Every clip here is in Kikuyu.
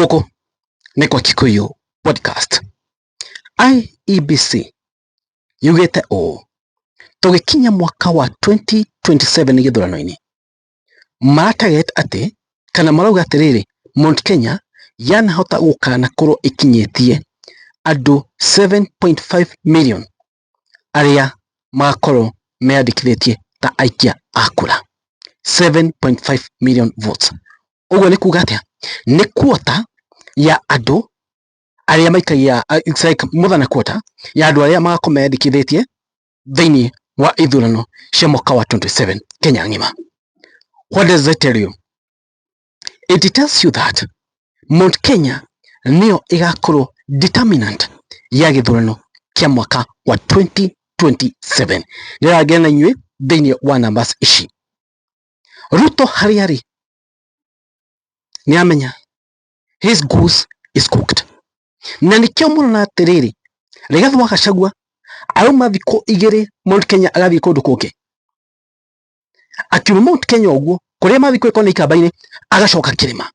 Gũkũ nĩ kwa Kikuyu Podcast. IEBC yugĩte ũũ, tũgĩkinya mwaka wa 2027 gĩthurano-inĩ, mara target atĩ kana marauga atĩrĩrĩ, Mount Kenya yanahota gũkanakorwo ĩkinyĩtie andũ 7.5 million arĩa magakorwo meyandĩkithĩtie ta aikia a kura. 7.5 million votes. Ũguo nĩ kuga atĩa? Nĩ quota ya andũ arĩa maikagia, it's like more than a quarter ya andũ arĩa magakorwo meyandĩkithĩtie thĩinĩ wa ithurano cia mwaka wa 27 Kenya ng'ima. What does that tell you? It tells you that Mount Kenya nĩyo ĩgakorwo determinant ya gĩthurano kĩa mwaka wa 2027. Ndĩragĩa na inyuĩ thĩinĩ wa numbers ici. Ruto harĩa arĩ nĩ amenya his goose is cooked, na nĩkĩo mũrona atĩrĩrĩ, Rigathĩ wa Gachagua arauma thikũ igĩrĩ Mount Kenya agathiĩ kũndũ kũngĩ, akiuma Mount Kenya ũguo kũrĩa mathiĩ kwĩkwo nĩ ikamba-inĩ agacoka kĩrĩma,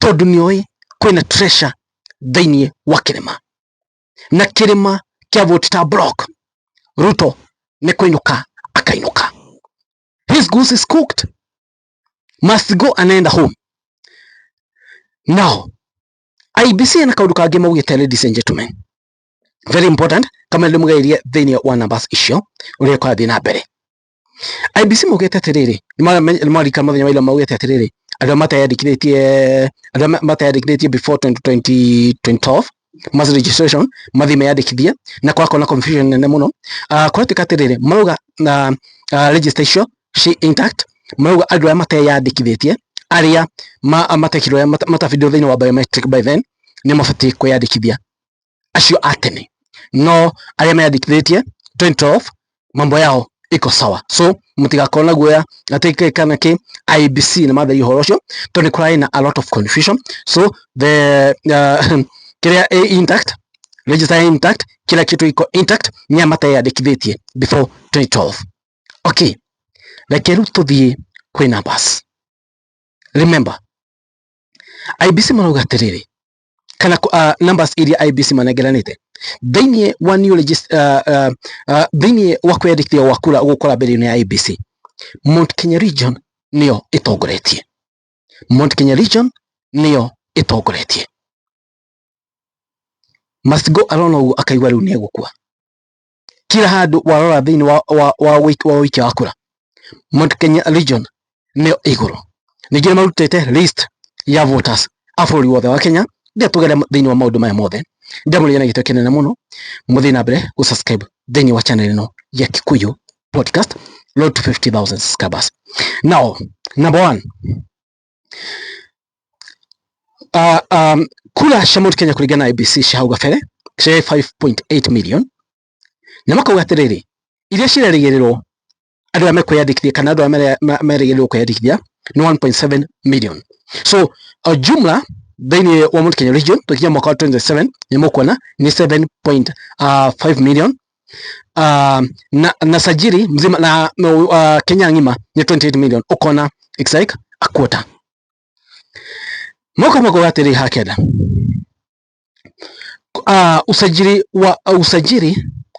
tondũ nĩoĩ kwĩna treasure thĩinĩ wa kĩrĩma, na kĩrĩma kĩa vote ta block. Ruto nĩ kũinũka akainũka. His goose is cooked, must go and end home. Now IEBC na kaũndũ kangĩ maugĩte, ladies and gentlemen, very important, kama ndĩmũgerie thĩinĩ wa numbers icio ũrĩa kũrathiĩ na mbere. IEBC maugĩte atĩrĩrĩ, nĩmarika mũthenya wa ira maugĩte atĩrĩrĩ, andũ arĩa mateyandĩkithĩtie, andũ arĩa mateyandĩkithĩtie before 2020 2012 mass registration mathiĩ meyandĩkithie, na kũrakorwo na confusion nene mũno. Kũratuĩka atĩrĩrĩ, marauga na register icio ci intact, marauga andũ arĩa mateyandĩkithĩtie, arĩa matekirwo matabindwo thĩinĩ wa biometric by then, nĩ mabatiĩ kwĩyandĩkithia, acio a tene. No arĩa meyandĩkithĩtie 2012 mambo yao iko sawa, so mũtigakorwo na guoya atĩ kĩ kana kĩ. IEBC nĩ matheria ũhoro ũcio tondũ nĩ kũrarĩ na a lot of confusion. So the kĩrĩa ĩ intact, register intact, kila kitu iko intact, nĩ arĩa mateyandĩkithĩtie before 2012. Okay, reke rĩu tũthiĩ kwĩ numbers. Remember, IEBC marauga atĩrĩrĩ, kana numbers iria IEBC manengeranĩte thĩinĩ wa new thĩinĩ wa kwĩyandĩkithia gwa kura gũkora mbere-inĩ ya IEBC, Mount Kenya region nĩyo ĩtongoretie. Mount Kenya region nĩyo ĩtongoretie. Must go arona ũguo akaigua rĩu nĩegũkua. Kila handũ warora thĩinĩ wa ũikia wa kura, Mount Kenya region nĩyo igũrũ. Ningĩ nĩmarutĩte list ya voters a bũrũri wothe wa Kenya. Ndia tũgere thĩinĩ wa maũndũ maya mothe, ndamũria na gĩtĩo kĩnene mũno mũthiĩ na mbere gũ-subscribe thĩinĩ wa channel ĩno ya Kikuyu Podcast, road to 50,000 subscribers. Now number one, kura cia Mount Kenya kũringana na IEBC cia hau gabere cia 5.8 million, na makauga atĩrĩrĩ, iria cirerĩgĩrĩrwo andũ arĩa mekwĩyandĩkithia kana andũ arĩa merĩgĩrĩrwo kwĩyandĩkithia nĩ 1.7 million. So jumla thĩinĩ wa Mount Kenya region tũkinya mwaka wa 27 nĩ mũkuona nĩ 7.5 million, na sajili mzima na Kenya ng'ima nĩ 28 million. Ũkona it's like a quarter. Moka makauga atĩrĩ hakenda usajili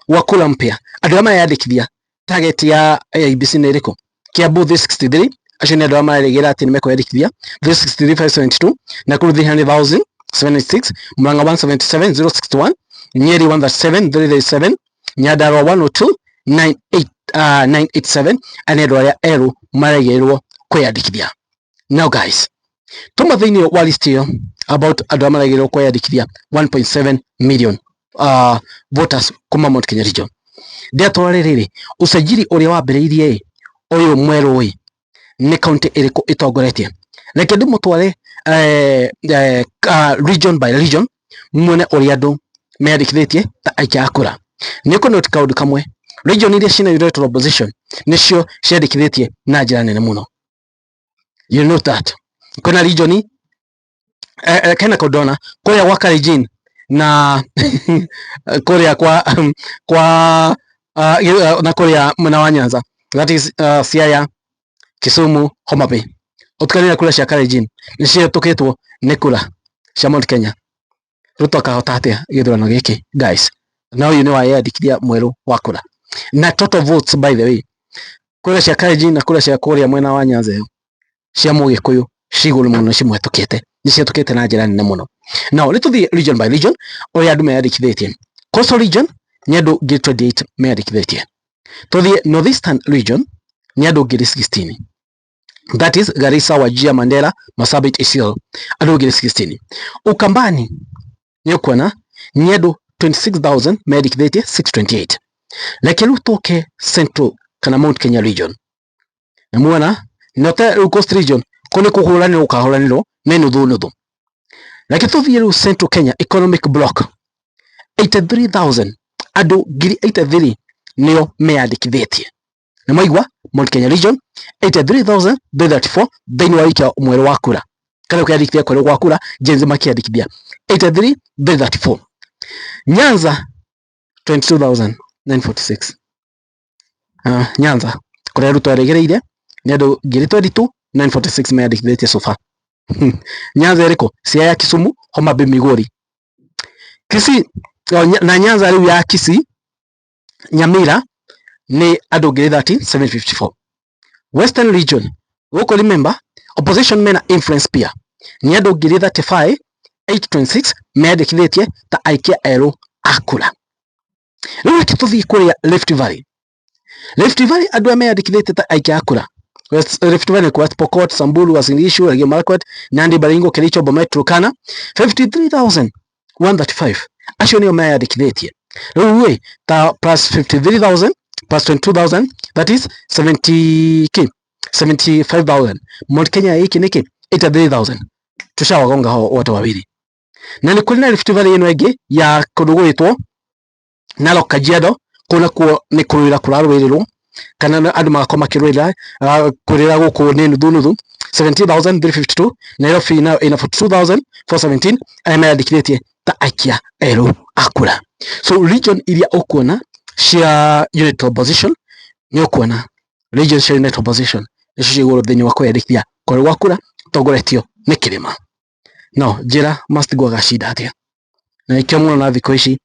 wa kura mpya, andũ arĩa mareyandĩkithia, target ya IEBC nĩ ĩrĩkũ? Kiambu 363, acio nĩ andũ arĩa marerĩgĩrĩra atĩ nĩ mekwĩyandĩkithia, 363,572. Nakuru 300,076, Murang'a 177,061, Nyeri 137,337, Nyandarua 102 987. Aya nĩ andũ arĩa erũ marerĩgĩrĩrwo kwĩyandĩkithia. Now guys, tuma thĩinĩ wa list ĩyo about andũ arĩa marerĩgĩrĩrwo kwĩyandĩkithia 1.7 million voters kuma Mount Kenya region. Ndĩratwara rĩrĩ, usajili ũrĩa wambĩrĩirie ũyũ mwerũ ĩ, nĩ county ĩrĩkũ ĩtongoretie? Reke ndĩmũtware region by region muone ũrĩa andũ meyandĩkithĩtie ta aikia a kura. Nĩ ũkũ kaũndũ kamwe, region iria ciĩna united opposition nĩcio ciandĩkithĩtie na njĩra nene mũno. You know that kwĩna region kena kaũndũ ndona kũrĩa gwa Kalenjin na kũrĩa kwa na kũrĩa mwena wa Nyanza, that is Siaya, Kisumu, Homa Bay. Utukanie na kura cia Kalenjin nĩ cihetũkĩtwo nĩ kura cia Mount Kenya. Ruto akahota atĩa gĩthurano gĩkĩ, guys? Na ũyũ nĩ wayandĩkithia mwerũ wa kura na total votes, by the way, kura cia Kalenjin na kura cia kũrĩa mwena wa Nyanza ĩyo cia Mũgĩkũyũ ci igũrũ mũno, cimũhetũkĩte, nĩ cihetũkĩte na njĩra nene mũno. Now nĩ tũthiĩ region by region ũrĩa andũ meyandĩkithĩtie. Coastal region nĩ andũ 28,000 meyandĩkithĩtie. Tũthiĩ Northeastern region, nĩ andũ 16,000, that is Garissa, Wajir, Mandera, Marsabit, Isiolo, andũ 16,000. Ukambani nĩ ũkuona nĩ andũ 26,000 meyandĩkithĩtie, 628. Reke rĩu tũke Central kana Mount Kenya region na muona note rĩu Coast region kũ nĩ kũhũranĩrwo gũkahũranĩrwo nĩ nuthu nuthu. Reke tũthiĩ rĩu Central Kenya Economic Block, 83,000, andũ 83,000 nĩo meyandĩkithĩtie. Nĩ mwaigua, Mount Kenya region 83,334 thĩinĩ wa wiki mwerũ wa kura kana kwĩyandĩkithia kwerũ gwa kura, Gen Z makĩandĩkithia 83,334. Nyanza 22,946. Nyanza kũrĩa Ruto erĩgĩrĩire nĩ andũ 22,946 meyandĩkithĩtie so far. Nyanza ĩrĩkũ? Siaya, Kisumu, Homa Bay, Migori, Kisii na Nyanza rĩu ya Kisii, Nyamira nĩ andũ 30,754. Western region gũkũ, remember opposition mena influence pia, nĩ andũ 35,826 meyandĩkithĩtie ta aikia erũ a kura. Rĩu reke tũthiĩ kũrĩa Rift Valley. Rift Valley andũ arĩa meyandĩkithĩtie ta aikia a kura Rift Valley, West Pokot, Samburu, Uasin Gishu, Elgeyo Marakwet, Nandi, Baringo, Kericho, Bomet, Turkana, 53,135 acio nĩo meyandĩkithĩtie. Rĩu ĩ ta plus 53,000 plus 22,000, that is 70 k 75,000. Mount Kenya hiki niki 83,000, tushawagonga hao wote wawili. Na nĩ kũrĩ na Rift Valley ĩno ĩngĩ ya kũndũ gwĩtwo Narok, Kajiado, kũu nakuo nĩ kũrũĩra kũrarũĩrĩrwo kana andũ magakorwo makĩrũĩra kũrĩra gũkũ nĩ nuthu nuthu, 70,352. Nairobi nayo ĩna 42,417 arĩa meyandĩkithĩtie ta aikia erũ a kura. So region iria ũkuona cia unit opposition, nĩ ũkuona region cia unit opposition nĩcio ciĩ igũrũ thĩinĩ wa kwĩyandĩkithia kwerũ gwa kura tongoretio nĩ kĩrĩma. No njĩra must go agacinda atĩa? Na nĩkĩo mũno na thikũ ici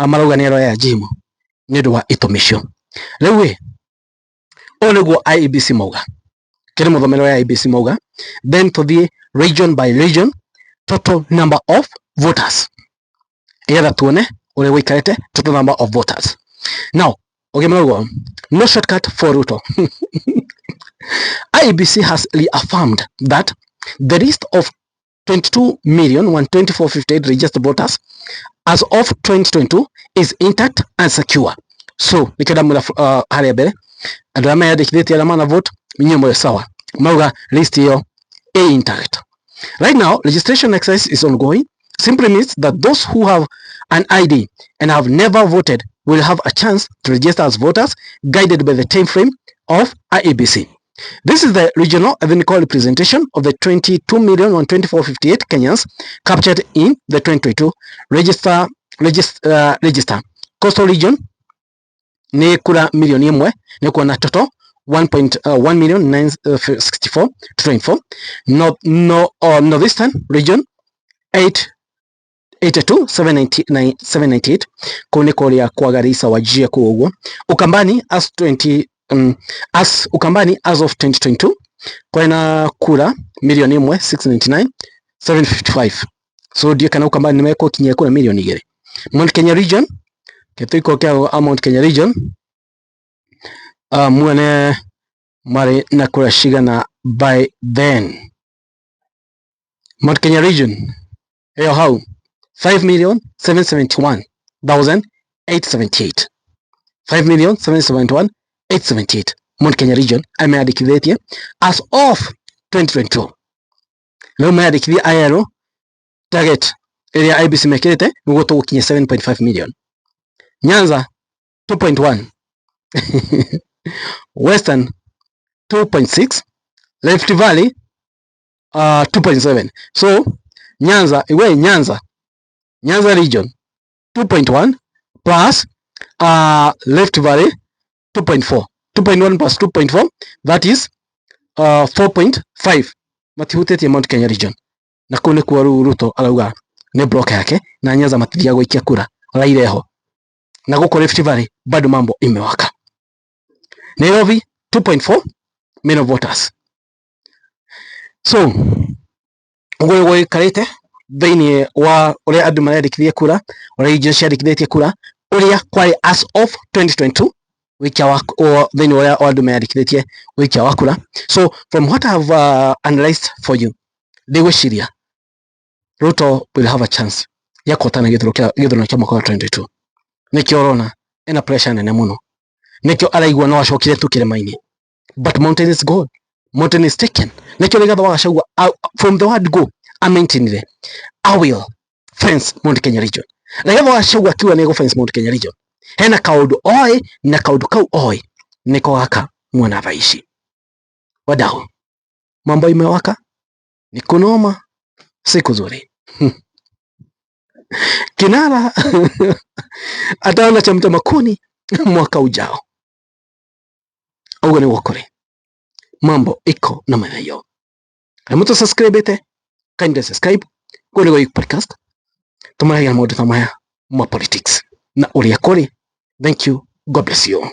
marauga nĩ aroya gym nĩ ũndũ wa itũmi icio. Rĩu ĩ ũyũ nĩguo IEBC mauga, kĩrĩ mũthomere wa IEBC mauga, then tũthiĩ region by region, total number of voters, nĩgetha tuone ũrĩa gũikarĩte total number of voters. Now ũgĩmera ũguo, no shortcut for Ruto. IEBC has reaffirmed that the list of 22,124,058 registered voters as of 2022 is intact and secure. So nĩkĩo ndamwĩra harĩa mbere andũ arĩa meyandĩkithĩtie arĩa mana vote inyuĩ mũrĩ sawa, mauga list ĩyo ĩ intact. Right now registration exercise is ongoing, simply means that those who have an ID and have never voted will have a chance to register as voters, guided by the time frame of IEBC. This is the regional ethnical representation of the 22,124,058 Kenyans captured in the 2022 register. Coastal region nĩ kura 1 million, nĩ kuona total 1.1 million 964 24. North, no, Northeastern region 8 82 799 798, kũu nĩ kũrĩa kwa Garissa, Wajir kũu ũguo. Ukambani as 20 as Ukambani as of 2022 kwena kura 1 699 755. So ndiũ kana Ukambani nĩmekũkinyia kura 2 million. Mount Kenya region, gĩtuiko kĩa Mount Kenya region, muone marĩ na kura cigana by then. Mount Kenya region ĩyo hau 5,771,878, 5,771,878 Mount Kenya region ameyandĩkithĩtie as of 2022. Rĩu meyandĩkithia aya target ĩrĩa IEBC mekĩrĩte nĩguo tũgũkinyia 7.5 million. Nyanza 2.1, Western 2.6, Rift Valley 2.7. So Nyanza iwe Nyanza region 2.1 plus Rift Valley 2.4, 2.1 plus 2.4, that is 4.5. Matihutĩtie Mount Kenya region, na kũu nĩkuo rĩu Ruto arauga nĩ block yake, na Nyanza matithiaga gũikia kura, Raila eho. Na gũkũ Rift Valley bado mambo imewaka. Nairobi 2.4 million voters. So ũguo nĩguo gũikarĩte thĩinĩ wa ũrĩa andũ marendekithia kura, ũrĩa region ciandĩkithĩtie kura, ũrĩa kwarĩ as of 2022 wĩikia wa thĩinĩ wa ũrĩa andũ meyandĩkithĩtie wĩikia wa kura. So from what I have analyzed for you, ndigwĩciria Ruto will have a chance ya kũhotana gĩthurano kĩa mwaka wa 2022. Nĩkĩo ũrona ena pressure nene mũno, nĩkĩo araigua no acokire tu kĩrĩma-inĩ, but mountain is gone, mountain is taken. Nĩkĩo Rigathĩ wa Gachagua from the word go amaintainire, "I will fence Mount Kenya region." Rigathĩ wa Gachagua akiuga nĩ fence Mount Kenya region, hena kaũndũ oĩ, na kaũndũ kau oĩ nĩko gaka mwena thaa ici. Wadau, mambo imewaka, ni kunoma, si kuzuri. Kinara ataona cha mtema kuni mwaka ujao. Ũguo nĩguo kũrĩ, mambo iko namna hiyo. Arĩa mũtũ kindly subscribe kũu nĩguo podcast tũmaragia maũndũ ta maya ma politics na ũrĩa kũrĩ. Thank you, God bless you.